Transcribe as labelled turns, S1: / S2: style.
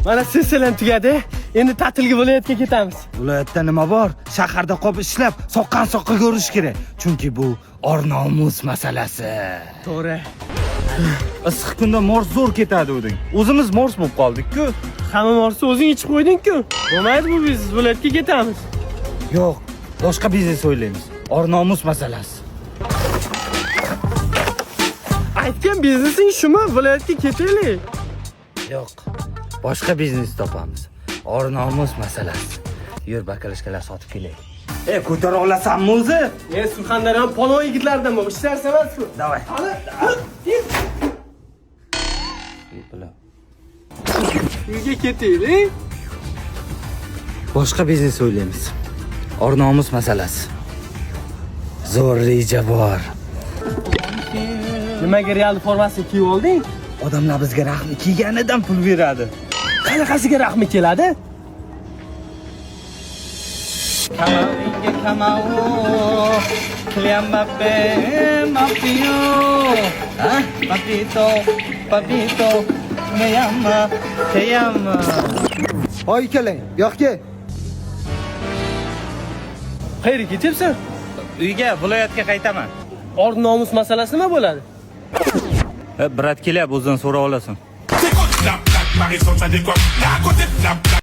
S1: Mana sessiyalar tugadi. Endi ta'tilga viloyatga ketamiz.
S2: Viloyatda nima bor? Shaharda qolib ishlab, soqqan soqqaga urish kerak. Chunki bu or-nomus masalasi.
S1: To'g'ri.
S2: Issiq kunda mors zo'r ketadi uding. O'zimiz mors bo'lib qoldik-ku.
S1: Hamma morsi o'zing ichib qo'yding-ku. Bo'lmaydi bu biznes, viloyatga ketamiz.
S2: Yo'q, boshqa biznes o'ylaymiz. Or-nomus masalasi.
S1: Aytgan biznesing shumi? Viloyatga ketaylik.
S2: Yo'q, boshqa biznes topamiz. Or-nomus masalasi. Yur, bakalashkalar sotib kelaylik. E, ko'tara olasanmi o'zi?
S1: Men Surxondaryo polvon yigitlaridan bu. Hech narsa emas bu.
S2: Давай.
S1: Qani? Uyga ketaylik.
S2: Boshqa biznes o'ylaymiz. Or-nomus masalasi. Zo'r reja bor.
S1: Nimaga Real formasini kiyib olding?
S2: Odamlar bizga rahmi kelganidan pul beradi.
S1: Qanaqasiga rahmi keladi?
S2: Kamavinga kamau, Kylian Mbappe, Mbappé, ha? Papito, papito, me llama, te llama.
S3: Hoy ikkalang, bu yoqqa kel.
S1: Qayerga ketyapsan?
S2: Uyga, viloyatga qaytaman.
S1: Or nomus masalasi nima bo'ladi?
S2: Brat kelyapti, o'zidan so'rab olasan.
S4: C'est quoi la plaque, Marie-Son, ça décoiffe. Là, à côté de la